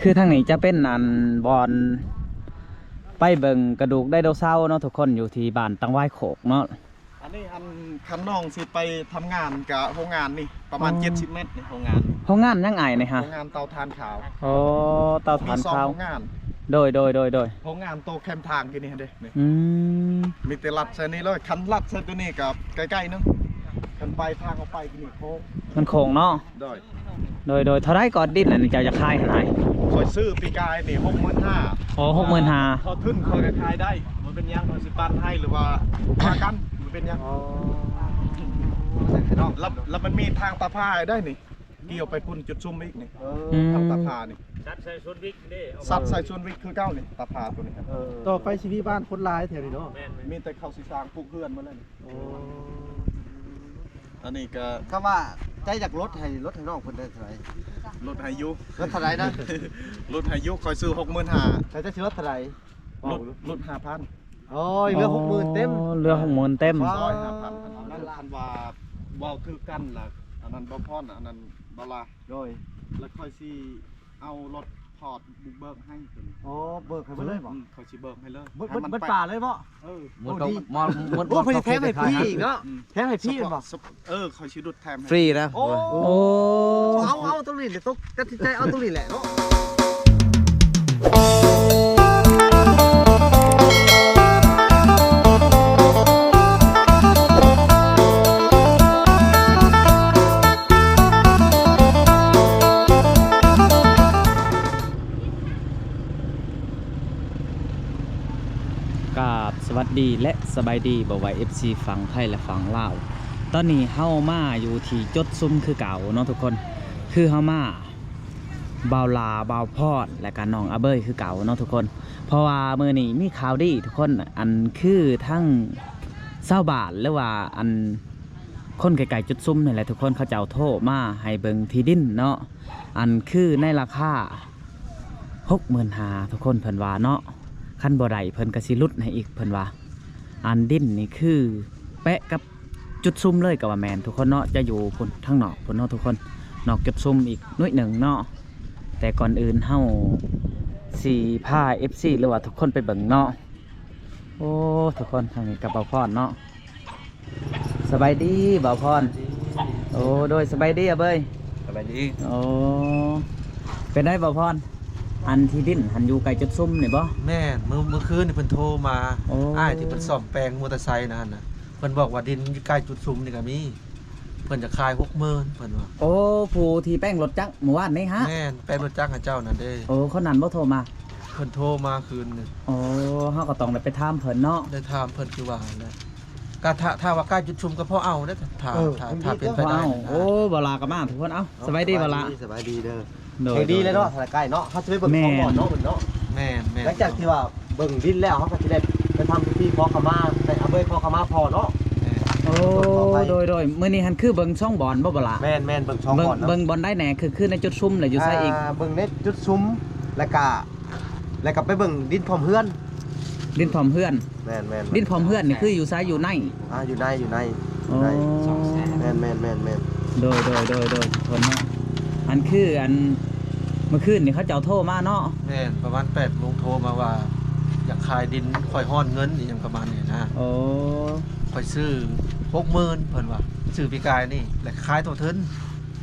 ຄືທາງນີ້ຈະເປັນອັນບ່ອນໄປເບິ່ງກະດູກໄດໂນເສົາເນາະທຸກຄົນ ຢູ່ທີ່ບ້ານຕັງຫວາຍໂຄກເນາະ. ອັນນີ້ອັນ ຄັນນ້ອງຊິໄປທຳງານກະໂຮງງານນີ້ປະມານ ອໍ ເຈັດສິບແມັດນີ້ ໂຮງງານ. ໂຮງງານຫຍັງອ້າຍນີ້ຮະ? ໂຮງງານເຕົາຖ່ານຂາວ. ອໍ ເຕົາຖ່ານຂາວ ມີສອງໂຮງງານ. ໂດຍ ໂດຍ ໂດຍ ໂດຍ. ໂຮງງານໂຕແຄມທາງທີ່ນີ້ເດ້. ອືມ ມີແຕ່ລັດໃສ່ນີ້ເລີຍ. ຄັນລັດໃສ່ໂຕນີ້ກໍໃກ້ໆໜຶ່ງ ຄັນໄປທາງເຮົາໄປທີ່ນີ້ໂຄ້ງ ມັນໂຄ້ງເນາະ. ໂດຍ ໂດຍ ໂດຍ. ເທົ່າໃດກໍດິນອັນນີ້ເຈົ້າຈະຂາຍຫັ້ນອ້າຍ? ຂ້ອຍຊື້ປີກາຍນີ້ ຫົກໝື່ນຫ້າ. ອໍ ຫົກໝື່ນຫ້າ. ເຂົ້າທຶນຂ້ອຍກໍຂາຍໄດ້ ບໍ່ເປັນຫຍັງ. ຂ້ອຍຊິປັນໃຫ້ ຫຼືວ່າວ່າກັນ ບໍ່ເປັນຫຍັງ. ອໍ ເນາະ. ແລ້ວ ແລ້ວມັນມີທາງຕາພາໄດ້ນີ້ ກ່ຽວໄປພຸ້ນຈຸດຊຸມອີກນີ້. ເອີ ອືມ ທາງຕາພານີ້ ສັດໃສ່ສວນວິກເດ້. ເອົາ ສັດໃສ່ສວນວິກຄືເກົ່ານີ້ ຕາພາໂຕນີ້. ເອີ ຕໍ່ໄປຊິມີບ້ານຄົນຫຼາຍແຖວນີ້ເນາະ. ແມ່ນໆ. ມີແຕ່ເຂົາຊິສ້າງປຸກເຮືອນໝົດແລ້ວນີ້. ໂອ້ ອັນນີ້ກໍ ຄຳວ່າໃຈຢາກລົດໃຫ້ ລົດໃຫ້ນ້ອງເພິ່ນໄດ້ເທົ່າໃດ? ລົດໃຫ້ຢູ່. ລົດເທົ່າໃດນະ? ລົດໃຫ້ຢູ່. ຂ້ອຍຊື້ຫົກໝື່ນຫ້າ. ແລ້ວເຈົ້າຊິລົດເທົ່າໃດ? ລົດ ລົດຫ້າພັນ. ໂອ້ຍ ເຫຼືອຫົກໝື່ນເຕັມ. ອໍ ເຫຼືອຫົກໝື່ນເຕັມ. ໂດຍ ຫ້າພັນ. ອັນນັ້ນຄັນວ່າເວົ້າຖືກກັນລະ ອັນນັ້ນບໍ່ພອນ ອັນນັ້ນບໍ່ລະ. ໂດຍ ລະຂ້ອຍຊິເອົາລົດພອດບຸກເບີກໃຫ້ເພິ່ນ. ອໍ ເບີກໃຫ້ເພິ່ນເລີຍບໍ? ອືມ ຂ້ອຍຊິເບີກໃຫ້ເລີຍ. ເບີກ ເບີກປ່າເລີຍບໍ? ເອີ ໂອ້ ດີ. ໂອ້ ເພິ່ນຊິແຖມໃຫ້ຟຣີອີກເນາະ. ອືມ ແຖມໃຫ້ຟຣີແມ່ນບໍ່? ເອີ ຂ້ອຍຊິດຸດແຖມໃຫ້ຟຣີນະ. ໂອ້ ໂອ້ ເອົາ ເອົາຕົງນີ້ແຫຼະ ຕົກ ຕັດສິນໃຈເອົາຕົງນີ້ແຫຼະເນາະ. ກາບສະຫວັດດີ ແລະ ສະບາຍດີ ບໍ່ວ່າ ເອັຟຊີ ຝັ່ງໄທ ແລະ ຝັ່ງລາວ. ຕອນນີ້ເຮົາມາຢູ່ທີ່ຈຸດຊຸມຄືເກົ່າເນາະທຸກຄົນ. ຄືເຮົາມາ ບ່າວຫຼ້າ ບ່າວພອນ ແລະກະນ້ອງອາເບີຍຄືເກົ່າເນາະທຸກຄົນ. ເພາະວ່າມື້ນີ້ມີຂ່າວດີທຸກຄົນ ອັນຄືທັງຊາວບ້ານ ຫຼືວ່າອັນຄົນໃກ້ໆຈຸດຊຸມນີ້ແຫຼະທຸກຄົນ ເຂົາເຈົ້າໂທມາໃຫ້ເບິ່ງທີ່ດິນເນາະ ອັນຄືໃນລາຄາຫົກໝື່ນຫ້າ ທຸກຄົນ ເພິ່ນວ່າເນາະ. ຄັນບໍ່ໄດ້ເພິ່ນກະຊິຫຼຸດໃຫ້ອີກ ເພິ່ນວ່າ. ອັນດິນນີ້ຄືແປະກັບ ຈຸດຊຸມເລີຍກໍວ່າແມ່ນທຸກຄົນເນາະ ຈະຢູ່ພຸ້ນທາງນອກພຸ້ນເນາະທຸກຄົນ ນອກຈຸດຊຸມອີກໜ້ອຍໜຶ່ງເນາະ. ແຕ່ກ່ອນອື່ນເຮົາຊິພາ ເອັຟຊີ ຫຼືວ່າທຸກຄົນໄປເບິ່ງເນາະ. ໂອ້ ທຸກຄົນ ທາງນີ້ກັບບ່າວພອນເນາະ. ສະບາຍດີບ່າວພອນ. ໂອ້ ໂດຍ ສະບາຍດີອາເບີຍ. ສະບາຍດີ. ໂອ້ ເປັນໃດບ່າວພອນ ອັນທີ່ດິນຫັ້ນຢູ່ໃກ້ຈຸດຊຸມນີ້ບໍ່? ແມ່ນ ມື້ ມື້ຄືນນີ້ເພິ່ນໂທມາ. ໂອ້ ອ້າຍທີ່ເພິ່ນສ້ອມແປງມໍເຕີໄຊນະຫັ້ນນະ. ເພິ່ນບອກວ່າດິນຢູ່ໃກ້ຈຸດຊຸມນີ້ກໍມີ ເພິ່ນຈະຂາຍຫົກໝື່ນ ເພິ່ນວ່າ. ໂອ້ ຜູ້ທີ່ແປງລົດຈັກມື້ວານນີ້ຫະ? ແມ່ນ ແປງລົດຈັກໃຫ້ເຈົ້ານັ້ນເດ້. ໂອ້ ຄົນນັ້ນບໍ່ໂທມາ? ເພິ່ນໂທມາຄືນນີ້. ໂອ້ ເຮົາກໍຕ້ອງໄດ້ໄປຖາມເພິ່ນເນາະ. ໄດ້ຖາມເພິ່ນຄືວ່າຫັ້ນແຫຼະ. ກະຖ້າ ຖ້າວ່າໃກ້ຈຸດຊຸມກໍພໍເອົາເດ້ ຖ້າ ເອີ ຖ້າ ຖ້າເປັນໄປໄດ້. ໂອ້ ບ່າວຫຼ້າກໍມາທຸກຄົນ. ເອົ້າ ສະບາຍດີບ່າວຫຼ້າ. ສະບາຍດີເດີ. ໂດຍ ໂດຍ ດີແລ້ວເນາະ ຖ້າໃກ້ເນາະ ເຮົາຊິໄປເບິ່ງ ແມ່ນ ສອງບ່ອນເນາະ ເພິ່ນເນາະ. ແມ່ນໆ. ຫຼັງຈາກທີ່ວ່າເບິ່ງດິນແລ້ວ ເຮົາກໍຊິໄດ້ໄປທຳພິທີຂໍຂະມາ ໄປອາເບີຍຂໍຂະມາພໍ່ເນາະ. ແມ່ນ. ໂອ້ ໂດຍ ໂດຍ ມື້ນີ້ຫັ້ນຄືເບິ່ງສອງບ່ອນບໍ່ ບ່າວຫຼ້າ? ແມ່ນໆ ເບິ່ງສອງບ່ອນເນາະ. ເບິ່ງ ເບິ່ງບ່ອນໃດແດ່? ຄື ຄືໃນຈຸດຊຸມແຫຼະ ຢູ່ໃສອີກ? ອ່າ ເບິ່ງໃນຈຸດຊຸມ ແລ້ວກະ ແລ້ວກໍໄປເບິ່ງດິນພ້ອມເຮືອນ. ດິນພ້ອມເຮືອນ. ແມ່ນໆໆ. ດິນພ້ອມເຮືອນນີ້ຄືຢູ່ໃສ? ຢູ່ໃນ? ອ່າ ຢູ່ໃນ ຢູ່ໃນ. ໂອ້ ຢູ່ໃນ. ແມ່ນໆໆ. ໂດຍໆໆໆ ທຸກຄົນເນາະ. ອັນຄື ອັນ ມື້ຄືນນີ້ເຂົາເຈົ້າໂທມາເນາະ. ແມ່ນ ປະມານແປດໂມງໂທມາວ່າ ຢາກຂາຍດິນ ຂ້ອຍຮ້ອນເງິນ ອີ່ຫຍັງປະມານນີ້ນະ. ໂອ້ ຂ້ອຍຊື້ຫົກໝື່ນ ເພິ່ນວ່າ ຊື້ປີກາຍນີ້ ແລ້ວຂາຍເທົ່າທຶນ.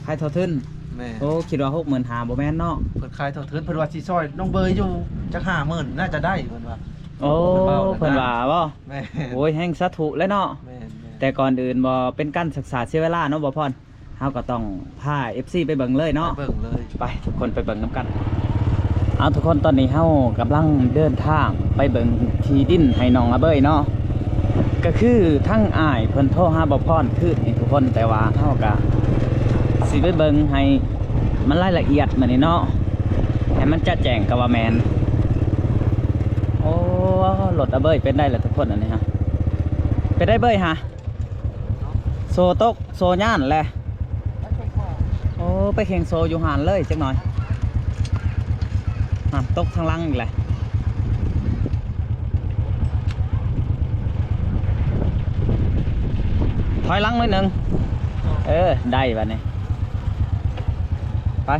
ຂາຍເທົ່າທຶນ. ແມ່ນ. ໂອ້ ຄິດວ່າຫົກໝື່ນຫ້າ ບໍ່ແມ່ນເນາະ. ເພິ່ນຂາຍເທົ່າທຶນ ເພິ່ນວ່າຊິຊ່ອຍນ້ອງເບີຍຢູ່ຈັກຫ້າໝື່ນ ໜ້າຈະໄດ້ ເພິ່ນວ່າ. ໂອ້ ເພິ່ນວ່າ ເພິ່ນວ່າບໍ່? ແມ່ນ. ໂອ້ຍ ແຮ່ງສາທຸແຫຼະເນາະ. ແມ່ນໆ. ແຕ່ກ່ອນອື່ນບໍ່ເປັນການສຶກສາເສຍເວລາເນາະ ບ່າວພອນ ເຮົາກໍຕ້ອງພາ ເອັຟຊີ ໄປເບິ່ງເລີຍເນາະ. ໄປເບິ່ງເລີຍ. ໄປ ທຸກຄົນໄປເບິ່ງນຳກັນ. ເອົາ ທຸກຄົນ ຕອນນີ້ເຮົາກຳລັງເດີນທາງໄປເບິ່ງທີ່ດິນໃຫ້ນ້ອງອາເບີຍເນາະ. ກໍຄືທັງອ້າຍເພິ່ນໂທຫາບ່າວພອນຄືນນີ້ທຸກຄົນ ແຕ່ວ່າເຮົາກໍຊິໄປເບິ່ງໃຫ້ມັນລາຍລະອຽດມື້ນີ້ເນາະ ໃຫ້ມັນຈະແຈ້ງກໍວ່າແມ່ນ. ໂອ້ ລົດອາເບີຍເປັນໄດລະທຸກຄົນ ອັນນີ້ຮະ ເປັນໄດເບີຍຮະ? ໂຊຕົກ ໂຊຍານແຫຼະ. ໂອ້ ໄປເຄັ່ງໂຊຢູ່ຫັ້ນເລີຍຈັກໜ່ອຍ. ຫັ້ນ ຕົກທາງຫຼັງອີກແຫຼະ. ຖອຍຫຼັງໜ້ອຍໜຶ່ງ. ເອີ ໄດ້ບາດນີ້. ໄປ.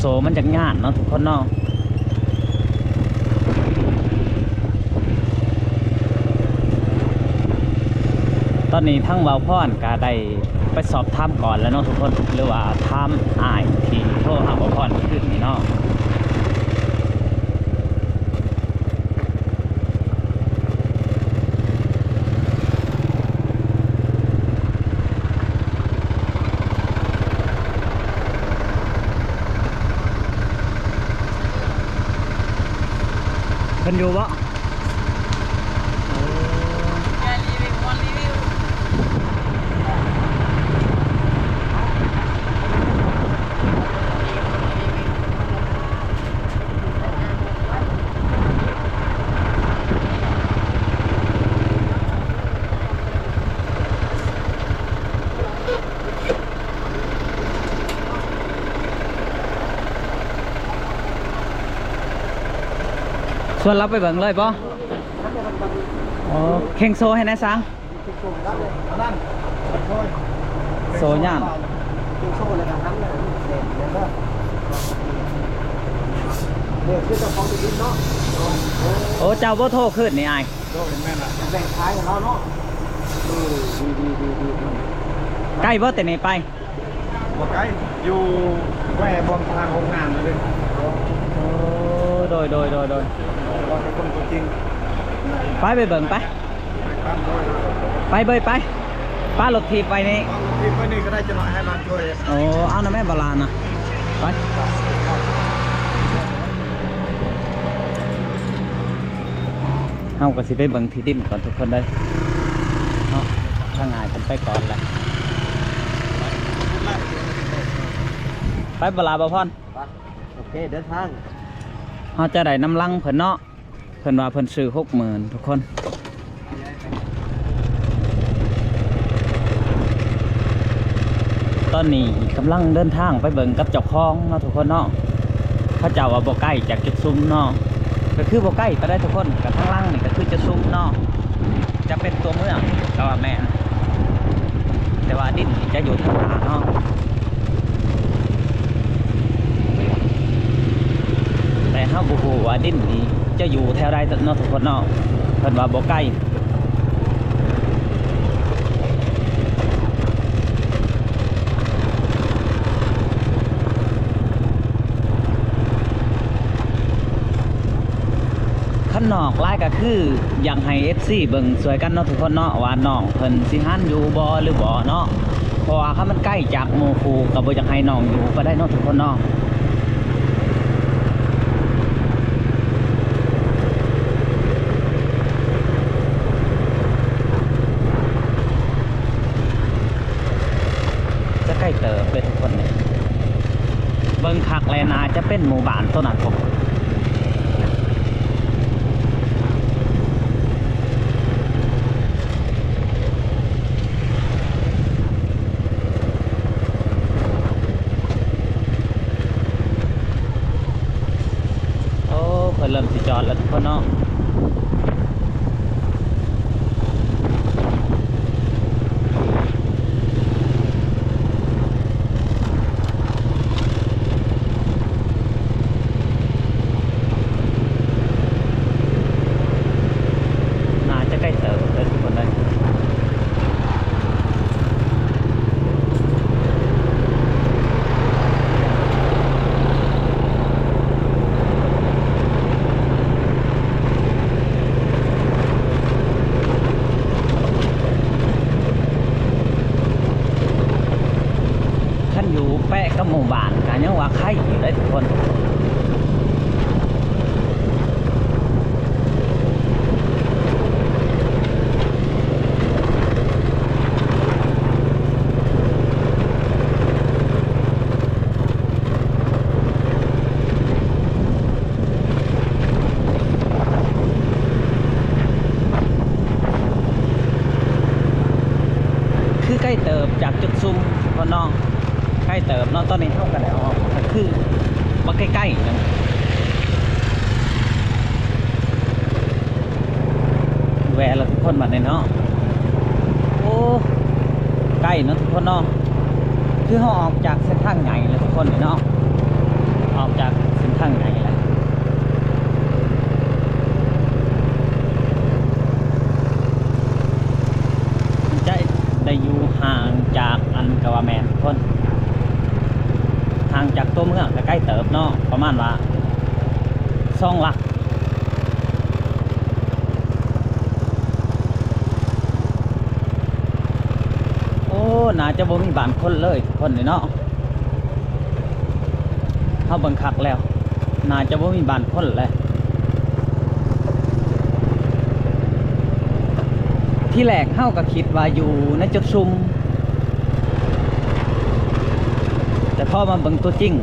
ໂຊມັນຈັກຍານເນາະທຸກຄົນເນາະ. ຕອນນີ້ທາງບ່າວພອນກະໄດ້ໄປສອບຖາມກ່ອນແລ້ວເນາະທຸກຄົນ ຫຼືວ່າຖາມອ້າຍທີ່ໂທຫາບ່າວພອນຄືນນີ້ເນາະ. ເພິ່ນຢູ່ບໍ່? ຊວນລາວໄປເບິ່ງເລີຍບໍ່? ໂອ້ ເຄັ່ງໂຊໃຫ້ແດ່ຊາງ. ໂຊຍານ. ໂອ້ ເຈົ້າບໍ່ໂທຄືນນີ້ອ້າຍ? ໂດຍ ແມ່ນລະ ແບ່ງຂາຍໃຫ້ລາວເນາະ. ເອີ ດີໆໆໆ. ໃກ້ບໍ່ແຕ່ນີ້ໄປ? ບໍ່ໄກ ຢູ່ແວ່ບ່ອນທາງໂຮງງານເລີຍ. ໂອ້ ໂດຍໆໆໆ. ເວົ້າກັບຄົນຕົວຈິງ. ໄປ ໄປເບິ່ງໄປ. ໄປເບິ່ງໄປ. ປາລົດຖີບໄປນີ້. ປາລົດຖີບໄປນີ້ກໍໄດ້ ຈະໜ້ອຍໃຫ້ລານຊ່ວຍ. ໂອ້ ເອົານະແມ່ ບໍ່ລານນະ. ໄປ. ເຮົາກໍຊິໄປເບິ່ງທີ່ດິນກ່ອນທຸກຄົນເດີເນາະ. ທາງອ້າຍເພິ່ນໄປກ່ອນແລ້ວ. ໄປບໍ່ລາ ບ່າວພອນ? ໂອເຄ ເດີນທາງ. ເຮົາຈະໄດ້ນຳຫຼັງເພິ່ນເນາະ. ເພິ່ນວ່າເພິ່ນຊື້ຫົກໝື່ນທຸກຄົນ. ຕອນນີ້ກຳລັງເດີນທາງໄປເບິ່ງກັບເຈົ້າຂອງເນາະທຸກຄົນເນາະ. ເຂົາເຈົ້າວ່າບໍ່ໄກຈາກຈຸດຊຸມເນາະ ກໍຄືບໍ່ໄກປານໃດທຸກຄົນ. ກໍທາງຫຼັງນີ້ກໍຄືຈຸດຊຸມເນາະ ຈະເປັນຕົວເມືອງກໍວ່າແມ່ນ ແຕ່ວ່າດິນນີ້ຈະຢູ່ທາງໜ້າເນາະ. ແຕ່ເຮົາບໍ່ຮູ້ວ່າດິນນີ້ຈະຢູ່ແຖວໃດເນາະທຸກຄົນເນາະ. ເພິ່ນວ່າບໍ່ໄກ. ຄັນນອກຫຼາຍກໍຄືຢາກໃຫ້ເອັຟຊີເບິ່ງຊ່ວຍກັນເນາະທຸກຄົນເນາະ ວ່ານ້ອງເພິ່ນຊິຫັນຢູ່ບໍ່ ຫຼືບໍ່ເນາະ. ເພາະວ່າຄັນມັນໄກຈາກໝູ່ຄູ່ກໍບໍ່ຢາກໃຫ້ນ້ອງຢູ່ປານໃດເນາະທຸກຄົນເນາະ. ຈະໄກເຕີບເດ້ທຸກຄົນເດ້. ເບິ່ງຄັກແລ້ວໜ້າຈະເປັນໝູ່ບ້ານໂຕນັ້ນພຸ້ນ. ໂອ້ ເພິ່ນເລີ່ມຊິຈອດແລ້ວທຸກຄົນເນາະ. ໜ້າຈະໃກ້ເຕີບເດີທຸກຄົນເດີ. ຄັນຢູ່ແປະກັບໝູ່ບ້ານກໍຍັງວ່າໄຄຢູ່ເດ້ທຸກຄົນ. ຄືໃກ້ເຕີບຈາກຈຸດຊຸມເພິ່ນເນາະ ໃກ້ເຕີບເນາະ. ຕອນນີ້ເຮົາກໍໄດ້ອອກ ກໍຄືບໍ່ໃກ້ໆກັນ. ແວ່ແລ້ວທຸກຄົນບັດນີ້ເນາະ. ໂອ້ ໃກ້ເນາະທຸກຄົນເນາະ. ຄືເຮົາອອກຈາກເສັ້ນທາງໃຫຍ່ແລ້ວທຸກຄົນເນາະ. ອອກຈາກເສັ້ນທາງໃຫຍ່ແລ້ວ ມັນຈະໄດ້ຢູ່ຫ່າງຈາກ ອັນ ກະວ່າແມ່ນພຸ້ນ ຫ່າງຈາກຕົວເມືອງກະໄກເຕີບເນາະ ປະມານວ່າສອງຫຼັກ. ໂອ້ ໜ້າຈະບໍ່ມີບ້ານຄົນເລີຍທຸກຄົນນີ້ເນາະ ເຮົາເບິ່ງຄັກແລ້ວ ໜ້າຈະບໍ່ມີບ້ານຄົນແຫຼະ. ທີແລກເຮົາກະຄິດວ່າຢູ່ໃນຈຸດຊຸມ ແຕ່ພໍມາເບິ່ງຕົວຈິງ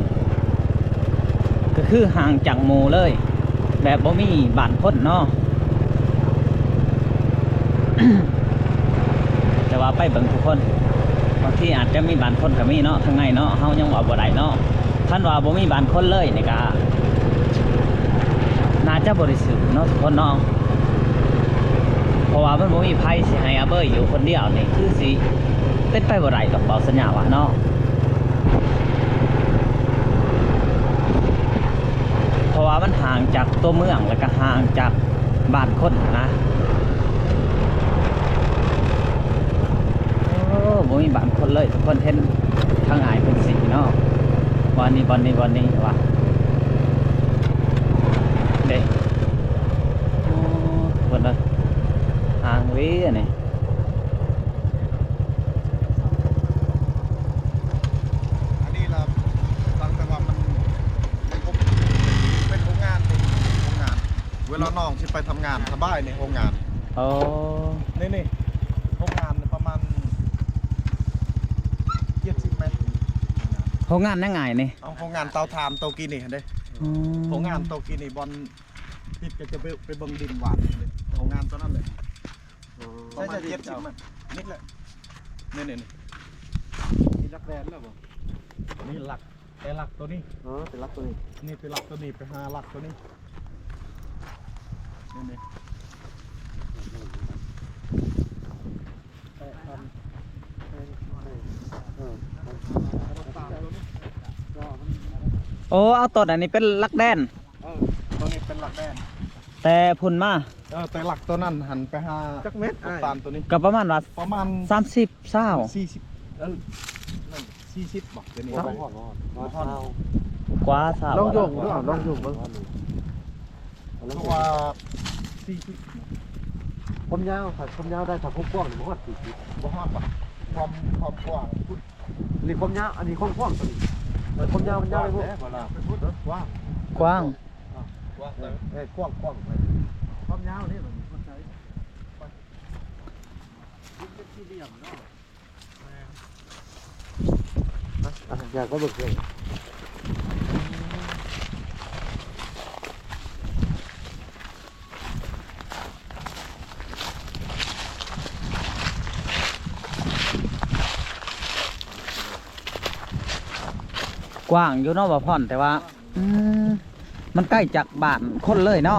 ກະຄືຫ່າງຈາກໝູ່ເລີຍ ແບບບໍ່ມີບ້ານຄົນເນາະ ແຕ່ວ່າໄປເບິ່ງທຸກຄົນ ບາງທີອາດຈະມີບ້ານຄົນກະມີເນາະ ທາງໃນເນາະ ເຮົາຍັງເວົ້າບໍ່ໄດ້ເນາະ. ຄັນວ່າບໍ່ມີບ້ານຄົນເລີຍນີ້ກະ ໜ້າຈະບໍ່ໄດ້ຊື້ເນາະທຸກຄົນເນາະ ເພາະວ່າມັນບໍ່ມີໃຜຊິໃຫ້ອາເບີຍຢູ່ຄົນດຽວນີ້ ຄືຊິເປັນໄປບໍ່ໄດ້ດອກ ເວົ້າສັນຍາວ່າເນາະ ເພາະວ່າມັນຫ່າງຈາກຕົວເມືອງ ແລ້ວກະຫ່າງຈາກບ້ານຄົນນະ. ໂອ້ ບໍ່ມີບ້ານຄົນເລີຍ ທຸກຄົນເຫັນທາງອ້າຍເພິ່ນຊີ້ເນາະ ບ່ອນນີ້ ບ່ອນນີ້ ບ່ອນນີ້ວ່າເດ້ ໂອ້ ທຸກຄົນເອີຍ ຫ່າງເລີຍອັນນີ້. ອັນນີ້ລະ ຕັ້ງແຕ່ວ່າມັນ ເປັນໂຮງງານ ເປັນໂຮງງານ ເວລານ້ອງຊິໄປທຳງານສະບາຍໃນໂຮງງານ. ອໍ ນີ້ໆ ໂຮງງານປະມານເຈັດສິບແມັດ. ໂຮງງານຫຍັງອ້າຍນີ້? ເອົາ ໂຮງງານເຕົາຖ່ານໂຕກີ້ນີ້ຫັ້ນເດ້. ອືມ ໂຮງງານໂຕກີ້ນີ້ ບ່ອນ ຕິດກະຈະໄປ ໄປເບິ່ງດິນຫວານເດ້ ໂຮງງານໂຕນັ້ນເລີຍ. ປະມານເຈັດສິບແມັດ ນີ້ແຫຼະ ນີ້ໆ ນີ້ ນີ້ຫຼັກແດນແລ້ວບໍ່? ນີ້ຫຼັກ ແຕ່ຫຼັກໂຕນີ້ ອໍ ແຕ່ຫຼັກໂຕນີ້ ນີ້ແຕ່ຫຼັກໂຕນີ້ ໄປຫາຫຼັກໂຕນີ້ ນີ້ໆ. ໂອ້ ເອົາຕົ້ນອັນນີ້ເປັນຫຼັກແດນ. ເອີ ໂຕນີ້ເປັນຫຼັກແດນ ແຕ່ພຸ້ນມາ. ເອີ ແຕ່ຫຼັກໂຕນັ້ນຫັ້ນໄປຫາ ຈັກແມັດອ້າຍ? ຕານໂຕນີ້ກະປະມານວ່າ ປະມານສາມສິບ ຊາວ ສີ່ສິບ ເອີ ນັ້ນ ສີ່ສິບບໍ່? ດຽວນີ້ ບໍ່ຮອດ ບໍ່ຮອດ ບໍ່ຮອດ ກວ່າຊາວ ລອງຍົກເນາະ ລອງຍົກເບິ່ງ ຄືວ່າສີ່ສິບ ຄວາມຍາວ ຖ້າຄວາມຍາວໄດ້ ຖ້າຄວາມກວ້າງນີ້ບໍ່ຮອດສີ່ສິບ ບໍ່ຮອດບໍ່? ຄວາມ ຄວາມກວ້າງພຸ້ນ ນີ້ຄວາມຍາວ ອັນນີ້ຄວາມກວ້າງໂຕນີ້ ຄວາມຍາວມັນຍາວໄປພຸ້ນ ກວ້າງ ກວ້າງ ເອີ ກວ້າງ ກວ້າງໄປ ຄວາມຍາວນີ້ມັນເຂົ້າໃຈ ມັນເປັນສີ່ຫຼ່ຽມເນາະ. ອ່ະ ຢາກໄປເບິ່ງເທື່ອ ກວ້າງຢູ່ເນາະ ບ່າວພອນ ແຕ່ວ່າ ອືມ ມັນໄກຈາກບ້ານຄົນເລີຍເນາະ.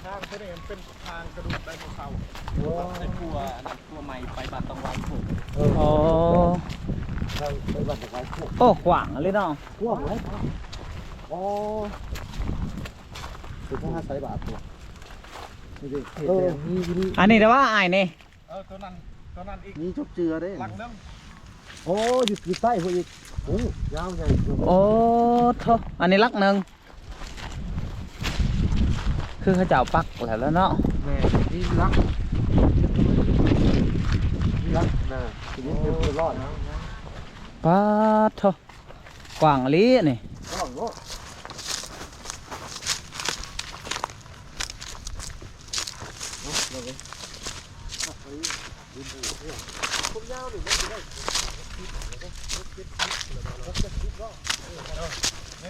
ທາງໂຕນີ້ມັນເປັນທາງກະດູກໄດໂນເສົາ ໂອ້ ໄດ້ຂົວ ອັນນັ້ນ ຂົວໃໝ່ໄປບ້ານຕອງວາຍໂຄກ. ເອີ ອໍ ທາງໄປບ້ານຕອງວາຍໂຄກ. ໂອ້ ກວ້າງເລີຍເນາະ ກວ້າງເລີຍ. ອໍ ເປັນທາງອາໄສບາດຕົວະ ນີ້ເດ້ ເອີ ມີຢູ່ນີ້ ອັນນີ້ແຕ່ວ່າອ້າຍນີ້ ເອີ ໂຕນັ້ນ ໂຕນັ້ນອີກ ມີຈົກເຈື່ອເດ້ ຫຼັກໜຶ່ງ. ໂອ້ ຢູ່ ຢູ່ໃຕ້ພຸ້ນອີກ. ໂອ້ ຍາວໃຫຍ່. ໂອ້ ໂທ້ ອັນນີ້ຫຼັກໜຶ່ງ ຄືເຂົາເຈົ້າປັກແລ້ວລະເນາະ. ແມ່ນ ມີຫຼັກ ມີຫຼັກນະ ຊິມີເປັນຮ້ອຍ. ປາດໂທ້ ກວ້າງອີ່ຫຼີນີ້ ກວ້າງເນາະ.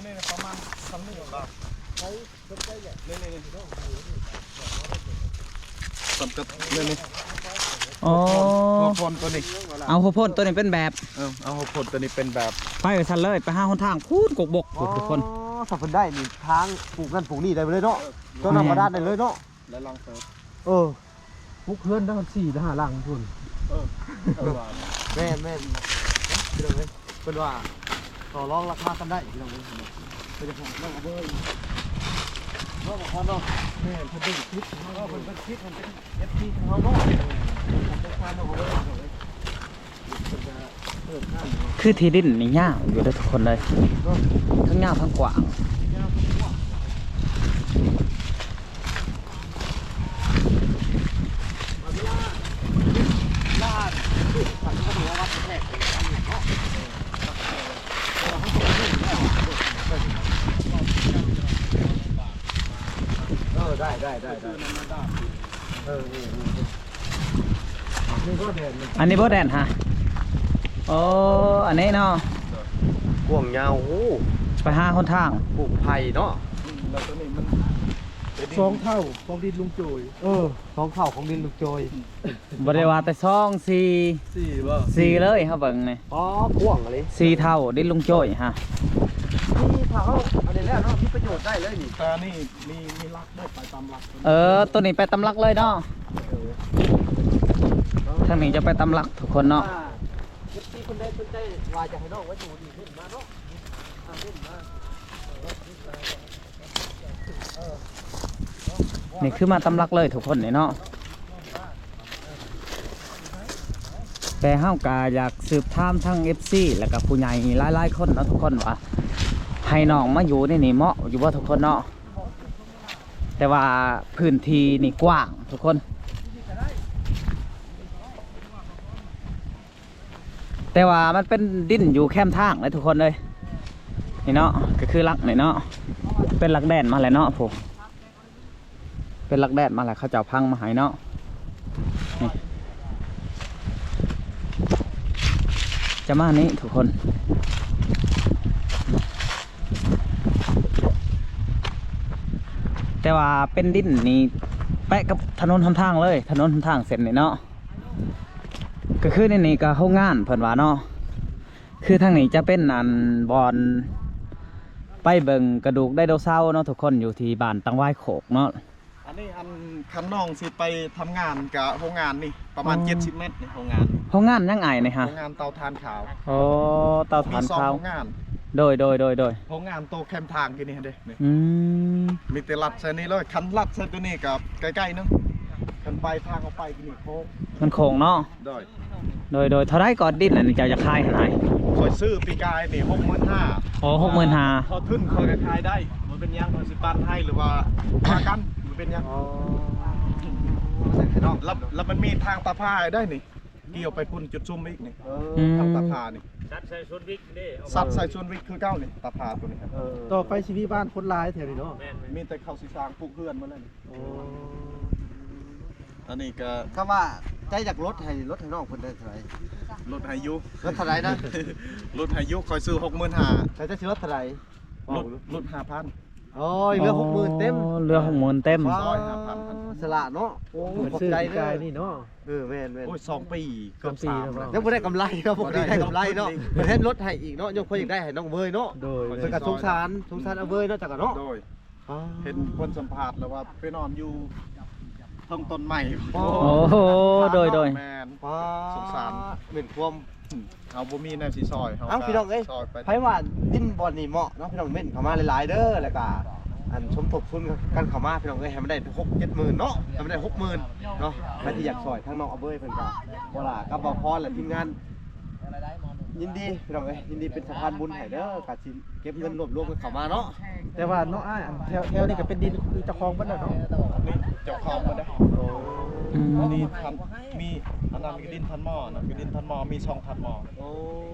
ນີ້ໆ ປະມານສ່ຳນີ້ລະ. ສຳກັດເລື່ອງນີ້ ອໍ ຫົວໂພນໂຕນີ້ ເອົາຫົວໂພນໂຕນີ້ເປັນແບບ. ເອີ ເອົາຫົວໂພນໂຕນີ້ເປັນແບບ ໄປວ່າຊັ້ນເລີຍ ໄປຫາຫົນທາງພຸ້ນ ກົກບົກພຸ້ນ ອໍ ທຸກຄົນ. ຖ້າເພິ່ນໄດ້ນີ້ ທາງປູກນັ້ນປູກນີ້ໄດ້ເລີຍເນາະ. ເອີ ໂຕນັ້ນບາດານໄດ້ເລີຍເນາະ ຫຼາຍຫຼັງເຕີບ. ເອີ ປຸກເຮືອນໄດ້ສີ່ຫ້າຫຼັງພຸ້ນ. ເອີ ເອີ ແມ່ນໆ ພີ່ນ້ອງເອີຍ ເພິ່ນວ່າຕໍ່ລອງລາຄາກັນໄດ້ ພີ່ນ້ອງເອີຍ ເພິ່ນຈະຂາຍນ້ອງເບີ ນ້ອງເນາະ ແມ່ນ ເພິ່ນເບິ່ງຄລິບເນາະ ເພິ່ນເບິ່ງຄລິບ ເພິ່ນເປັນເອັຟຊີຂອງເຮົາເນາະ ເພິ່ນຕ້ອງການນ້ອງເບີ ເພິ່ນຈະ ຄືທີ່ດິນນີ້ຍາວຢູ່ເດີທຸກຄົນເລີຍ ເນາະ ທັງຍາວທັງກວ້າງ ເອີ ໄດ້ ໄດ້ ໄດ້ ໄດ້ ເອີ ນີ້ ນີ້ ນີ້ ອັນນີ້ບໍ່ແດນ ອັນນີ້ບໍ່ແດນຮະ ໂອ້ ອັນນີ້ເນາະ ກວ້າງຍາວ ໂອ້ ໄປຫາຫົນທາງ ປູກໄຜ່ເນາະ ແລ້ວໂຕນີ້ມັນ ສອງເທົ່າຂອງດິນລຸງໂຈຍ ເອີ ສອງເທົ່າຂອງດິນລຸງໂຈຍ ບໍ່ໄດ້ວ່າແຕ່ສອງ ສີ່ ສີ່ບໍ່ ສີ່ເລີຍ ເຮົາເບິ່ງນີ້ ອໍ ກວ້າງອີ່ຫຼີ ສີ່ເທົ່າດິນລຸງໂຈຍຮະ ນີ້ຖ້າເຮົາອັນນີ້ແລ້ວເນາະ ມີປະໂຫຍດໄດ້ເລີຍນີ້ ແຕ່ນີ້ມີ ມີຫຼັກ ໄດ້ໄປຕາມຫຼັກ ເອີ ໂຕນີ້ໄປຕາມຫຼັກເລີຍເນາະ ເອີ ທາງນີ້ຈະໄປຕາມຫຼັກທຸກຄົນເນາະ ອ່າ ເອັຟຊີ ຄົນໃດສົນໃຈວ່າຈະໃຫ້ນ້ອງໄວ້ຢູ່ນີ້ ເຫັນມາເນາະ ອ່າ ເຫັນມາ ນີ້ຄືມາຕາມຫຼັກເລີຍທຸກຄົນນີ້ເນາະ ແຕ່ເຮົາກະຢາກສືບຖາມທາງເອັຟຊີ ແລ້ວກະຜູ້ໃຫຍ່ຫຼາຍໆຄົນເນາະທຸກຄົນວ່າ ໃຫ້ນ້ອງມາຢູ່ໃນນີ້ເໝາະຢູ່ບໍ່ທຸກຄົນເນາະ ແຕ່ວ່າພື້ນທີ່ນີ້ກວ້າງທຸກຄົນ ແຕ່ວ່າມັນເປັນດິນຢູ່ແຄມທາງເດ້ທຸກຄົນເອີຍ ນີ້ເນາະ ກໍຄືຫຼັກນີ້ເນາະ ເປັນຫຼັກແດນມາແລ້ວເນາະ ຜູ້ ເປັນຫຼັກແດນມາແລ້ວ ເຂົາເຈົ້າພັງມາໃຫ້ເນາະ ນີ້ ຈະມານີ້ທຸກຄົນ ແຕ່ວ່າເປັນດິນນີ້ແປະກັບຖະໜົນຫົນທາງເລີຍ ຖະໜົນຫົນທາງເສັ້ນນີ້ເນາະ ກໍຄືໃນນີ້ກໍໂຮງງານເພິ່ນວ່າເນາະ ຄືທາງນີ້ຈະເປັນອັນບ່ອນໄປເບິ່ງກະດູກໄດໂນເສົາເນາະທຸກຄົນ ຢູ່ທີ່ບ້ານຕັງຫວາຍໂຄກເນາະ ອັນນີ້ອັນ ຄັນນ້ອງຊິໄປທຳງານກະໂຮງງານນີ້ປະມານ ອໍ ເຈັດສິບແມັດນີ້ ໂຮງງານ ໂຮງງານຫຍັງອ້າຍນີ້ຮະ? ໂຮງງານເຕົາຖ່ານຂາວ ໂອ້ ເຕົາຖ່ານຂາວ ມີສອງໂຮງງານ ໂດຍ ໂດຍ ໂດຍ ໂດຍ ໂຮງງານໂຕແຄມທາງທີ່ນີ້ເດ້ ອືມ ມີແຕ່ລັດໃສ່ນີ້ເລີຍ ຄັນລັດໃສ່ໂຕນີ້ກໍໃກ້ໆໜຶ່ງ ຄັນໄປທາງເຮົາໄປນີ້ໂຄ້ງ ມັນໂຄ້ງເນາະ ໂດຍ ໂດຍ ໂດຍ ເທົ່າໃດກໍດິນອັນນີ້ເຈົ້າຈະຂາຍຫັ້ນອ້າຍ? ຂ້ອຍຊື້ປີກາຍນີ້ຫົກໝື່ນຫ້າ ໂອ້ ຫົກໝື່ນຫ້າ ເທົ່າທຶນຂ້ອຍກໍຂາຍໄດ້ ບໍ່ເປັນຫຍັງ ຂ້ອຍຊິປັນໃຫ້ ຫຼືວ່າວ່າກັນ ບໍ່ເປັນຫຍັງ ອໍ ແລ້ວ ແລ້ວມັນມີທາງຕາພາໃຫ້ໄດ້ນີ້ ກ່ຽວໄປພຸ້ນຈຸດຊຸມອີກນີ້ ເອີ ອືມ ທາງຕາພານີ້ ສັດໃສ່ສວນວິກເດ້ ສັດໃສ່ສວນວິກຄືເກົ່ານີ້ ຕາພາໂຕນີ້ ເອີ ຕໍ່ໄປຊິມີບ້ານຄົນຫຼາຍແຖວນີ້ເນາະ ແມ່ນໆ ມີແຕ່ເຂົາຊິສ້າງປຸກເຮືອນໝົດແລ້ວນີ້ ໂອ້ ອັນນີ້ກໍ ຄຳວ່າໃຈຢາກລົດໃຫ້ ລົດໃຫ້ນ້ອງເພິ່ນໄດ້ເທົ່າໃດ? ລົດໃຫ້ຢູ່ ລົດເທົ່າໃດນະ? ລົດໃຫ້ຢູ່ ຂ້ອຍຊື້ຫົກໝື່ນຫ້າ ແລ້ວເຈົ້າຊິລົດເທົ່າໃດ? ລົດ ລົດຫ້າພັນ ໂອ້ຍ ເຫຼືອຫົກໝື່ນເຕັມ ອໍ ເຫຼືອຫົກໝື່ນເຕັມ ອໍ ສະຫຼາດເນາະ ໂອ້ ຂອບໃຈເດີ ນີ້ເນາະ ເອີ ແມ່ນໆ ໂອ້ຍ ສອງປີເກືອບສາມແລ້ວ ຍັງບໍ່ໄດ້ກຳໄລເນາະ ບໍ່ໄດ້ກຳໄລເນາະ ເພິ່ນເຮັດລົດໃຫ້ອີກເນາະ ຍັງພໍຢາກໄດ້ໃຫ້ນ້ອງເວີຍເນາະ ໂດຍ ເພິ່ນກໍສົງສານ ສົງສານອາເວີຍເນາະ ຈັກກະເນາະ ໂດຍ ເຫັນຄົນສຳພາດແລ້ວວ່າໄປນອນຢູ່ເທິງຕົ້ນໄມ້ ໂອ້ ໂດຍໆ ແມ່ນ ສົງສານ ເປັນຄວາມ ເຮົາບໍ່ມີແນວຊິຊ່ອຍ ເຮົາ ເອົ້າ ກໍ ພີ່ນ້ອງເອີຍ ຊ່ອຍໄປ ໃຜວ່າດິນບ່ອນນີ້ເໝາະເນາະ ພີ່ນ້ອງເມັ້ນເຂົ້າມາຫຼາຍໆເດີ ແລ້ວກໍ ອັນ ສົມທົບທຶນກັນເຂົ້າມາ ພີ່ນ້ອງເອີຍ ໃຫ້ມັນໄດ້ຫົກເຈັດໝື່ນເນາະ ໃຫ້ມັນໄດ້ຫົກໝື່ນເນາະ ໃຜທີ່ຢາກຊ່ອຍທາງນ້ອງອາເວີຍເພິ່ນກໍ ບໍ່ຫຼາກັບບ່າວພອນ ແລະ ທີມງານ ຍິນດີ ພີ່ນ້ອງເອີຍ ຍິນດີເປັນສະພານບຸນໃຫ້ເດີ ກໍຊິເກັບເງິນລວບລວມກັນເຂົ້າມາເນາະ ແຕ່ວ່າເນາະອ້າຍ ອັນແຖວ ແຖວນີ້ກໍເປັນດິນເຈົ້າຂອງເບິດແລ້ວເນາະ ເຈົ້າຂອງເບິດເດ້ ອືມ ອັນນີ້ທ່ານ ມີ ອັນນັ້ນກໍດິນທ່ານໝໍ ອັນນັ້ນກໍດິນທ່ານໝໍ ມີສອງທ່ານໝໍ ໂອ້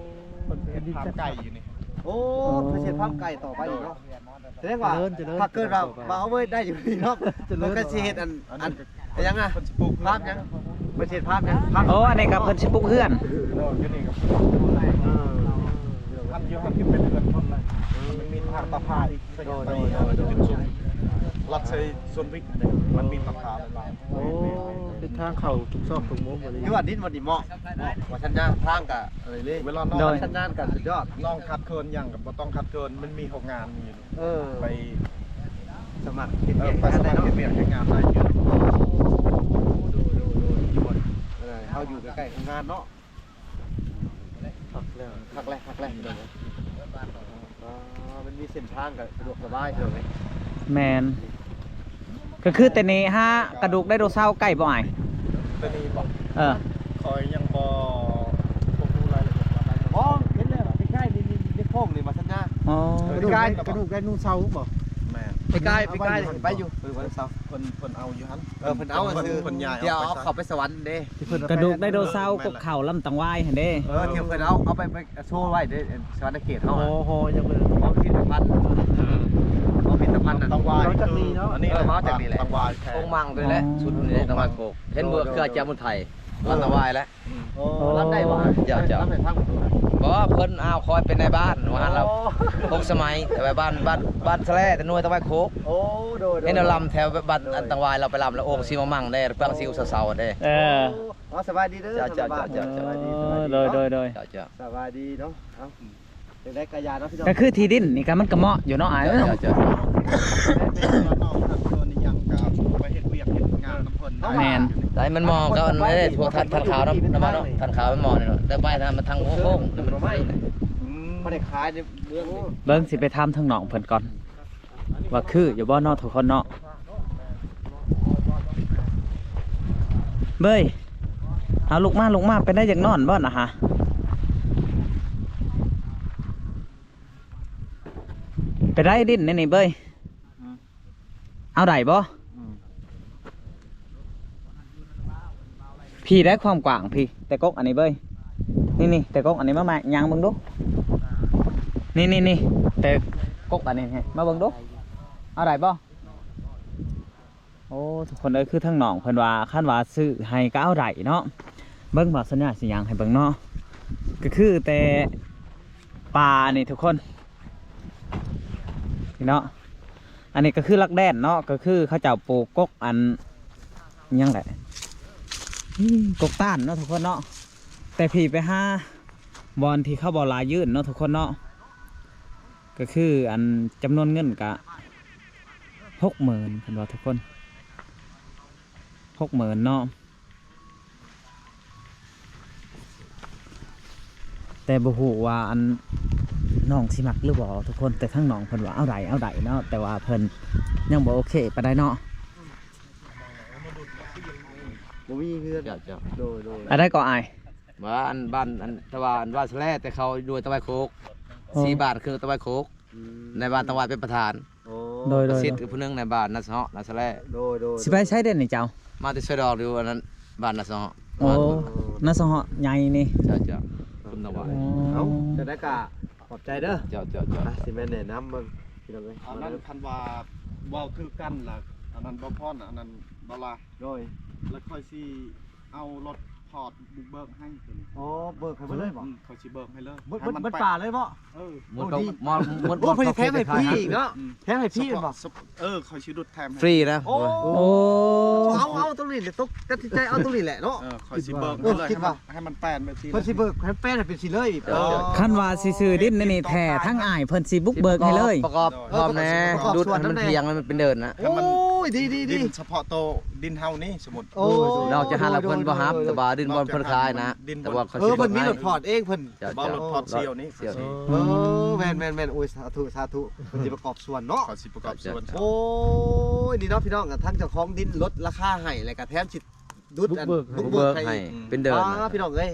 ເພິ່ນເຮັດຟາມໄກ່ຢູ່ນີ້ ໂອ້ ເພິ່ນເຮັດຟາມໄກ່ຕໍ່ໄປອີກເນາະ ສະແດງວ່າ ຈະເລີນ ຈະເລີນ ຖ້າເກີດວ່າ ຈະເລີນ ມາເອົາເວີຍໄດ້ຢູ່ນີ້ເນາະ ຈະເລີນ ເພິ່ນກໍຊິເຮັດອັນ ອັນ ອັນ ອັນຫຍັງນະ ເພິ່ນຊິປູກພືດຫຍັງ ເພິ່ນຊິເຮັດຟາມຫຍັງ ຜັກ ໂອ້ ອັນນີ້ກໍເພິ່ນຊິປູກເຮືອນ ເອີ ຢູ່ນີ້ກໍ ເອີ ອັນຢູ່ຫັ້ນກໍເປັນເຮືອນຄົນນະ ມັນມີທາງຕາພາອີກ ໂດຍ ໂດຍ ໂດຍ ລັດໃສ່ສວນວິກ ມັນມີຕາພາຫຼາຍໆ ໂອ້ ເປັນທາງເຂົ້າທຸກຊອກທຸກມຸມ ຫຼືວ່າດິນບໍ່ດີເໝາະ ເໝາະ ວ່າສັນຍາທາງກະ ເອີ ເລີຍ ເວລານ້ອງ ໂດຍ ສັນຍານກະສຸດຍອດ ນ້ອງຂາດເຂີນຫຍັງກໍບໍ່ຕ້ອງຂາດເຂີນ ມັນມີໂຮງງານຢູ່ ເອີ ໄປສະໝັກເຮັດວຽກ ເອີ ໄປສະໝັກເຮັດວຽກເຮັດງານໄດ້ຢູ່ ໂດຍ ໂດຍ ໂດຍ ເຮົາຢູ່ໃກ້ໆໂຮງງານເນາະ ຄັກແຫຼະ ຄັກແຫຼະ ພີ່ນ້ອງເອີຍ. ອໍ ມັນມີເສັ້ນທາງກໍສະດວກສະບາຍ ພີ່ນ້ອງເອີຍ. ແມ່ນ. ກໍຄືແຕ່ນີ້ຫາກະດູກໄດໂນເສົາໃກ້ບໍ່ອ້າຍ? ແຕ່ນີ້ບໍ່? ເອີ ຂ້ອຍຍັງບໍ່ ບໍ່ຮູ້ລາຍລະອຽດວ່າໄດ້. ອໍ ເຫັນແລ້ວ ໃກ້ໆ ນີ້ ນີ້ ໃນໂຄ້ງນີ້ ມາສັນຍາ. ອໍ ເອີ ໃກ້ໆ ກະດູກໄດໂນເສົາບໍ່? ແມ່ນ. ໃກ້ໆ ໃກ້ໆ ໄປຢູ່ ເອີ ໄດໂນເສົາ ເພິ່ນ ເພິ່ນເອົາຢູ່ຫັ້ນ. ເອີ ເພິ່ນເອົາຊື່ ເພິ່ນຍ້າຍ ດຽວເອົາເຂົ້າໄປສະຫວັນເດ້. ທີ່ເພິ່ນກະດູກໄດໂນເສົາ ກົກເຂົ້າລຳຕັງຫວາຍຫັ້ນເດ້. ເອີ ທີ່ເພິ່ນເອົາ ເອົາໄປ ໄປໂຊໄວ້ເດ້ ສະຫວັນນະເຂດເຮົາ. ອໍ ຮໍຍັງເປັນພິພິທະພັນ ພິພິທະພັນນັ້ນ ຕັງຫວາຍ ເອົາຈາກນີ້ເນາະ. ອັນນີ້ ເອີ ເອົາຈາກນີ້ແຫຼະ ຕັງຫວາຍແທ້ ໂຄ້ງມັງເລີຍແຫຼະ. ອໍ ຊຸດນີ້ເດ້ ຕັງຫວາຍໂຄກ ເຫັນບໍ່ ເຄືອຈາມຸນໄທ ເອີ ລຳຕະວາຍແຫຼະ. ອໍ ລຳໄດ້ບໍ່? ເຈົ້າ ເຈົ້າ ລຳໄດ້ທາງປະຕູນະ. ບໍ່ ເພິ່ນ ອ້າວ ຂ້ອຍເປັນນາຍບ້ານວ່າຫັ້ນລະ. ອໍ ຫົກສະໄໝ ແຕ່ວ່າບ້ານ ບ້ານ ບ້ານສະແລ ແຕ່ໜ່ວຍຕະວາຍໂຄກ. ໂອ້ ໂດຍ ໂດຍ ເຫັນລຳແຖວບ້ານ ໂດຍ ອັນຕັງຫວາຍ ລາວໄປລຳລະ ໂອ້ ຊິມາມັງແດ່ ຟັງຊິວສາວໆແດ່. ເອີ ອໍ ສະບາຍດີເດີ ເຈົ້າ ເຈົ້າ ສະບາຍດີ ເຈົ້າ ເຈົ້າ ສະບາຍດີ ເອີ ສະບາຍດີ ໂດຍ ເນາະ ໂດຍ ໂດຍ ເຈົ້າ ເຈົ້າ ສະບາຍດີເນາະ. ເອົ້າ ຈັ່ງໃດກໍຢ່າເນາະ ພີ່ນ້ອງ ກໍຄືທີ່ດິນນີ້ກໍມັນກໍເໝາະຢູ່ເນາະອ້າຍເອີຍ. ເຈົ້າ ເຈົ້າ ແມ່ນໆ ເພາະວ່ານ້ອງເພິ່ນສ່ວນອີ່ຫຍັງກໍໄປເຮັດວຽກເຮັດງານນຳເພິ່ນເນາະ. ແມ່ນ ໃດມັນເໝາະກັບອັນນີ້ ພວກທ່ານ ທ່ານຂາວເນາະ ນຳມາເນາະ ທ່ານຂາວມັນເໝາະນີ້ເນາະ ແຕ່ໄປທາງ ທາງໂຄ້ງ ອືມ ມັນບໍ່ໄດ້ຂາຍໃນເມືອງນີ້. ເບິ່ງ ຊິໄປຖາມທາງນ້ອງເພິ່ນກ່ອນ ວ່າຄືຢູ່ບໍ່ເນາະ ທຸກຄົນເນາະ. ເບີຍ ເອົາ ລຸກມາ ລຸກມາ ເປັນໄດ ຢາກນອນບໍ່ນະຫະ? ເປັນໄດ ດິນໃນນີ້ເບີຍ? ອືມ ເອົາໄດ້ບໍ່? ອືມ ພີ້ໄດ້ຄວາມກວ້າງພີ້ ແຕ່ກົກອັນນີ້ເບີຍ ນີ້ໆ ແຕ່ກົກອັນນີ້ ມາ ມາຍ່າງເບິ່ງດູ ນີ້ໆ ແຕ່ກົກອັນນີ້ ມາເບິ່ງດູ ເອົາໄດ້ບໍ່? ໂອ້ ທຸກຄົນເອີຍ ຄືທາງນ້ອງເພິ່ນວ່າ ຄັນວ່າຊື້ໃຫ້ກໍເອົາໄດ້ເນາະ. ເບິ່ງວ່າສັນຍາຊິຍ່າງໃຫ້ເບິ່ງເນາະ ກໍຄືແຕ່ປ່ານີ້ທຸກຄົນ ນີ້ເນາະ. ອັນນີ້ກໍຄືຫຼັກແດນເນາະ ກໍຄືເຂົາເຈົ້າປູກກົກອັນ ຫຍັງແຫຼະ ກົກຕານເນາະທຸກຄົນເນາະ. ແຕ່ພີ້ໄປຫາບ່ອນທີ່ເຂົາບໍ່ລາຍຍື່ນເນາະທຸກຄົນເນາະ ກໍຄືອັນຈຳນວນເງິນກະຫົກໝື່ນ ເພິ່ນວ່າທຸກຄົນ ຫົກໝື່ນເນາະ. ແຕ່ບໍ່ຮູ້ວ່າອັນນ້ອງຊິມັກຫຼືບໍ່ທຸກຄົນ ແຕ່ທາງນ້ອງເພິ່ນວ່າເອົາໄດ້ ເອົາໄດ້ເນາະ ແຕ່ວ່າເພິ່ນຍັງບໍ່ໂອເຄປານໃດເນາະ. ບໍ່ມີເຮືອນ ເຈົ້າ ເຈົ້າ ໂດຍ ໂດຍ ອັນໃດກໍອ້າຍ ວ່າອັນບ້ານ ອັນ ແຕ່ວ່າອັນວ່າສະແລ ແຕ່ເຂົາຢູ່ຕະໄວໂຄກ ອໍ ສີ່ບ້ານຄືຕະໄວໂຄກ ອືມ ໃນບ້ານຕະໄວເປັນປະທານ. ໂອ້ ໂດຍ ໂດຍ ສິດ ໂດຍ ຜູ້ໜຶ່ງໃນບ້ານນາສະເຫາະ ນາສະແລ. ໂດຍ ໂດຍ ຊິໄປໃສເດ້ນີ້ເຈົ້າ? ມາແຕ່ຊອຍດອກ ຢູ່ອັນນັ້ນ ບ້ານນາສະເຫາະ. ໂອ້ ນາສະເຫາະໃຫຍ່ນີ້. ເຈົ້າ ເຈົ້າ ຄຸນຕະໄວ. ອໍ ເອົ້າ ຈັ່ງໃດກໍຂອບໃຈເດີ. ເຈົ້າ ເຈົ້າ ເຈົ້າ ອ່ະ ຊິແມ່ນແນະນຳເບິ່ງ ພີ່ນ້ອງເອີຍ. ອັນນັ້ນຄັນວ່າເວົ້າຖືກກັນລະ ອັນນັ້ນບໍ່ພອນ ອັນນັ້ນບໍ່ລະ. ໂດຍ ແລ້ວຂ້ອຍຊິ ເອົາລົດພອດບຸກເບີກໃຫ້ຕົວນີ້. ອໍ ເບີກໃຫ້ເບິດເລີຍບໍ່? ອືມ ຂ້ອຍຊິເບີກໃຫ້ເລີຍ. ໝົດ ໝົດປ່າເລີຍບໍ່? ເອີ ໝົດ ໝົດ ໝົດ ໂອ້ ເພິ່ນຊິແຖມໃຫ້ຟຣີອີກເນາະ. ອືມ ແຖມໃຫ້ຟຣີບໍ່? ເອີ ຂ້ອຍຊິດຸດແຖມໃຫ້ຟຣີນະ. ໂອ້ ໂອ້ ເອົາ ເອົາຕົງນີ້ແຫຼະ ຕົກຕັດສິນໃຈເອົາຕົງນີ້ແຫຼະເນາະ. ເອີ ຂ້ອຍຊິເບີກໃຫ້ເລີຍ ໃຫ້ມັນ ໃຫ້ມັນແປນແບບຊີ້. ຂ້ອຍຊິເບີກໃຫ້ແປນໃຫ້ເປັນຊີ້ເລີຍ. ເອີ ຄັນວ່າຊິຊື້ດິນໃນນີ້ແທ້ ທາງອ້າຍເພິ່ນຊິບຸກເບີກໃຫ້ເລີຍ. ປະກອບ ປະກອບພ້ອມແດ່ ດຸດໃຫ້ມັນພຽງ ໃຫ້ມັນເປັນເດີ່ນນະ. ໂອ້ຍ ດີໆໆ ດິນສະເພາະໂຕ ດິນເຮົານີ້ ສົມມຸດ ໂອ້ ນອກຈາກຫັ້ນລະເພິ່ນບໍ່ຮັບ ແຕ່ວ່າດິນບ່ອນເພິ່ນຂາຍນະ ແຕ່ວ່າເຂົາ ເອີ ຊິເພິ່ນມີລົດພອດເອງເພິ່ນ ບໍ່ລົດພອດສ່ຽວນີ້. ເອີ ແມ່ນໆໆ ໂອ້ຍ ສາທຸ ສາທຸ ເພິ່ນຊິປະກອບສ່ວນເນາະ. ເຂົາຊິປະກອບສ່ວນ. ໂອ້ຍ ນີ້ເນາະ ພີ່ນ້ອງ ທາງເຈົ້າຂອງດິນລົດລາຄາໃຫ້ ແລ້ວກະແຖມຊິດຸດອັນ ບຸກເບີກໃຫ້ ເປັນເດີ່ນ. ອ່າ ພີ່ນ້ອງເອີຍ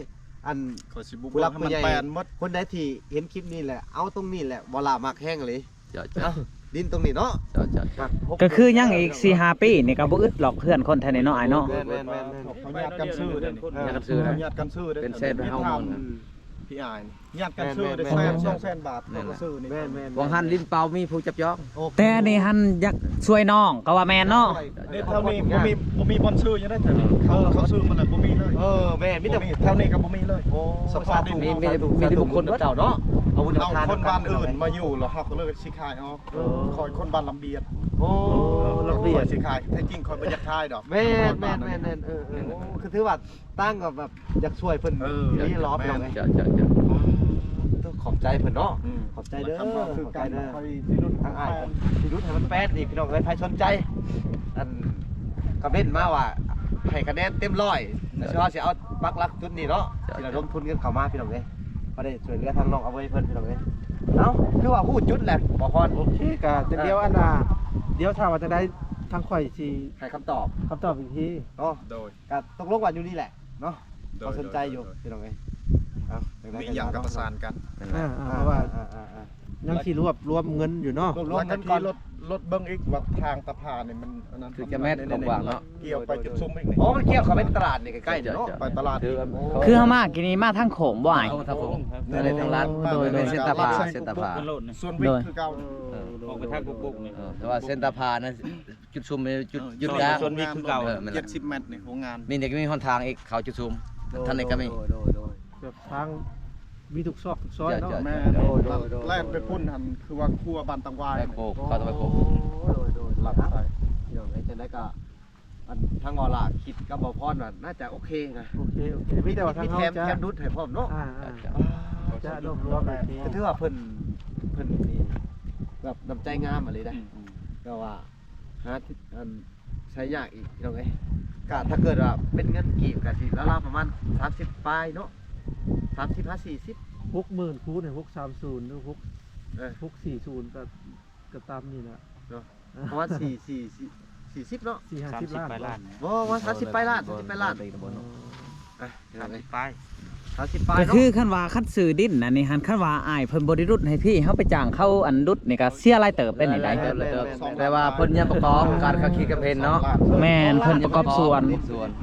ອັນ ຂ້ອຍຊິບຸກເບີກໃຫ້ມັນແປນໝົດ. ຜູ້ໃດທີ່ເຫັນຄລິບນີ້ແຫຼະ ເອົາຕົງນີ້ແຫຼະ ບໍ່ຫຼ້າມັກແຮງອີ່ຫຼີ. ເຈົ້າ ເຈົ້າ ເອົ້າ ດິນຕົງນີ້ເນາະ. ເຈົ້າ ເຈົ້າ ກໍຄືຍັງອີກສີ່ຫ້າປີນີ້ກໍບໍ່ອຶດຫຼອກເຮືອນຄົນແຖວນີ້ເນາະ ອ້າຍເນາະ. ແມ່ນໆໆ ເຂົາຍາດກັນຊື້ເດ້ນີ້. ຍາດກັນຊື້ ຍາດກັນຊື້ເດ້ ເປັນແສນເປັນເຮົາໝົດ. ພີ່ອ້າຍນີ້ຍາດກັນຊື້ໄດ້ແສນສອງແສນບາດ ເຂົາກໍຊື້ນີ້. ແມ່ນໆໆ ຫວ່າງຫັ້ນດິນເປົ່າມີຜູ້ຈັບຈອງ. ແຕ່ອັນນີ້ຫັ້ນຢາກຊ່ວຍນ້ອງກໍວ່າແມ່ນເນາະ. ນີ້ແຖວນີ້ບໍ່ມີ ບໍ່ມີບ່ອນຊື້ຫຍັງໄດ້ແຖວນີ້. ເຂົາ ເຂົາຊື້ມາແລ້ວບໍ່ມີເລີຍ. ເອີ ແມ່ນ ມີແຕ່ແຖວນີ້ກໍບໍ່ມີເລີຍ. ໂອ້ ສະພາບ ມີ ມີ ມີແຕ່ບຸກຄົນເຈົ້າເນາະ. ເອົາຄົນບ້ານອື່ນມາຢູ່ແລ້ວເຮົາກໍເລີຍຊິຂາຍອອກ. ເອີ ຂ້ອຍຄົນບ້ານລຳບຽດ. ໂອ້ ລຳບຽດ ຂ້ອຍຊິຂາຍ ແທ້ຈິງຂ້ອຍບໍ່ຢາກຂາຍດອກ. ແມ່ນໆໆ ເອີໆ ໂອ້ ຄືຖືວ່າຕ່າງກັບແບບຢາກຊ່ວຍເພິ່ນ ເອີ ອີ່ຫຼີຫຼອດ. ແມ່ນ ເຈົ້າໆໆ ຂອບໃຈເພິ່ນເນາະ. ອືມ ຂອບໃຈເດີ ຂອບໃຈເດີ. ທາງອ້າຍຊິຫຼຸດໃຫ້ມັນແປນອີກ ພີ່ນ້ອງເອີຍ. ໃຜສົນໃຈ ອັນ ຄອມເມັນມາວ່າໃຫ້ຄະແນນເຕັມຮ້ອຍ ແລ້ວຊິເຮົາຊິເອົາປັກຫຼັກຈຸດນີ້ເນາະ ຊິລະດົມທຶນກັນເຂົ້າມາ ພີ່ນ້ອງເອີຍ. ພໍໄດ້ຊ່ວຍເຫຼືອທາງນ້ອງອາເວີຍເພິ່ນ ພີ່ນ້ອງເອີຍ. ເອົ້າ ຄືວ່າຮູ້ຈຸດແລ້ວບໍ່ພອນ. ໂອເຄ ກະຈັກດຽວ ອ່າ ອັນນ່າ ດຽວຖ້າວ່າຈັ່ງໃດທາງຂ້ອຍຊິໃຫ້ຄຳຕອບ ຄຳຕອບອີກທີເນາະ. ໂດຍ ກະຕົກລົງວ່າຢູ່ນີ້ແຫຼະເນາະ. ໂດຍ ເຂົາສົນໃຈຢູ່ ໂດຍ ພີ່ນ້ອງເອີຍ. ເອົ້າ ມີຫຍັງກະປະສານກັນ. ອ່າໆ ເພາະວ່າ ອ່າໆ ຍັງຊິລວບລວມເງິນຢູ່ເນາະ. ລວບລວມເງິນກ່ອນ ລົດ ລົດເບິ່ງອີກວ່າທາງຕາຜານີ້ມັນອັນນັ້ນ ຄືຈະແມ່ນກວ້າງໆເນາະ. ກ່ຽວໄປຈຸດຊຸມອີກນີ້. ອໍ ມັນກ່ຽວເຂົ້າໄປຕະຫຼາດນີ້ໃກ້ໆນີ້ເນາະ. ໄປຕະຫຼາດ ຄືເຮົາມາກີ້ນີ້ມາທາງໂຂງບໍ່ອ້າຍ? ທາງໂຂງ ທາງລັດ. ໂດຍໆ ເສັ້ນຕາຜາ ເສັ້ນຕາຜາ ສວນວິກຄືເກົ່າ. ເອີ ອອກໄປທາງກຸກບຸກນີ້. ເອີ ແຕ່ວ່າເສັ້ນຕາຜານັ້ນ ຈຸດຊຸມ ຈຸດ ເອີ ຈຸດກາງ ສວນວິກຄືເກົ່າ. ເອີ ແມ່ນແຫຼະ ເຈັດສິບແມັດນີ້ໂຮງງານ. ນີ້ກະມີຫົນທາງອີກ ເຂົ້າຈຸດຊຸມ. ໂດຍ ທາງນີ້ກະມີ ໂດຍໆ ແບບທາງມີທຸກຊອກທຸກຊອຍເນາະ. ໂດຍໆ ແລ່ນໄປພຸ້ນຫັ້ນ ຄືວ່າຂົວບ້ານຕັງຫວາຍ ແມ່ໂຂງ ເຂົ້າໄປໂຂງ. ໂດຍໆ ລັດໄປ ພີ່ນ້ອງເອີຍ. ຈັ່ງໃດກະ ອັນທາງອອລາຄິດກັບບໍ່ພອນວ່າໜ້າຈະໂອເຄນະ. ໂອເຄ ໂອເຄ ມີແຕ່ວ່າທາງເຮົາຈະແຖມດຸດໃຫ້ພ້ອມເນາະ. ອ່າໆ ຈະລວບລວມອີກທີ. ກະຖືວ່າເພິ່ນ ເພິ່ນນີ້ແບບນ້ຳໃຈງາມອີ່ຫຼີໄດ໋. ອືມໆ ແຕ່ວ່າ ຫາ ອັນ ໃຊ້ຍາກອີກ ພີ່ນ້ອງເອີຍ. ກະຖ້າເກີດວ່າເປັນເງິນກີບກະຊິລາວໆປະມານສາມສິບປາຍເນາະ ສາມສິບຫາສີ່ສິບ. ຫົກໝື່ນຄູນໃຫ້ຫົກສາມສູນ ຫຼື ຫົກ ເອີ ຫົກສີ່ສູນ ກະ ກະຕາມນີ້ແຫຼະເນາະ. ປະມານສີ່ ສີ່ ສີ່ສິບເນາະ ສີ່ຫ້າສິບລ້ານ. ບໍ່ ວ່າສາມສິບປາຍລ້ານ ສາມສິບປາຍລ້ານ. ອ່ະ ສາມສິບປາຍ ສາມສິບປາຍ ກະຄື ເນາະ ຄັນວ່າ ຄັນຊື້ດິນອັນນີ້ຫັ້ນ ຄັນວ່າອ້າຍເພິ່ນບໍ່ໄດ້ດຸດໃຫ້ພີ່ ເຮົາໄປຈ້າງເຂົາອັນດຸດນີ້ກະເສຍຫຼາຍເຕີບເດ້ນີ້ໄດ໋. ແຕ່ວ່າເພິ່ນຍັງປະກອບການຄັດຄິດກັບເພິ່ນເນາະ. ແມ່ນ ເພິ່ນປະກອບສ່ວນ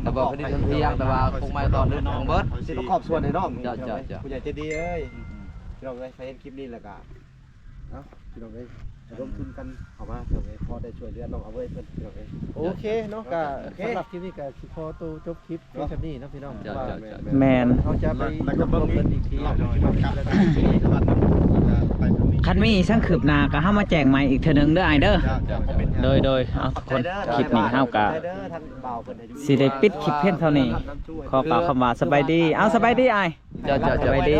ແຕ່ບໍ່ໄດ້ເພິ່ນພຽງ ແຕ່ວ່າຄົງໄມ້ຕອນເດີນຂອງເບິດ ຊິປະກອບສ່ວນໃຫ້ນ້ອງ. ເຈົ້າໆໆ ຜູ້ໃຫຍ່ໃຈດີເອີຍ. ພີ່ນ້ອງເອີຍ ໃຜເຫັນຄລິບນີ້ແລ້ວກະ ເອົ້າ ພີ່ນ້ອງເອີຍ ລະດົມທຶນກັນເຂົ້າມາ ພີ່ນ້ອງເອີຍ ພໍໄດ້ຊ່ວຍເຫຼືອນ້ອງອາເວີຍເພິ່ນ ພີ່ນ້ອງເອີຍ. ໂອເຄເນາະ ກະ ໂອເຄ ສຳລັບຄລິບນີ້ກະຊິຂໍໂຕຈົບຄລິບພຽງສ່ຳນີ້ເນາະ ພີ່ນ້ອງ. ເຈົ້າໆໆ ແມ່ນ ເຮົາຈະໄປລວບລວມເງິນອີກທີ. ຄັນມີຫຍັງຄືບໜ້າກະເຮົາມາແຈ້ງໃໝ່ອີກເທື່ອໜຶ່ງເດີອ້າຍເດີ. ໂດຍໆ ເອົາ ທຸກຄົນ ຄລິບນີ້ເຮົາກະຊິໄດ້ປິດຄລິບພຽງເທົ່ານີ້. ຂໍກ່າວຄຳວ່າສະບາຍດີ. ເອົາ ສະບາຍດີອ້າຍ. ເຈົ້າໆໆ ສະບາຍດີ.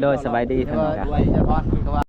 ໂດຍໆ ສະບາຍດີ.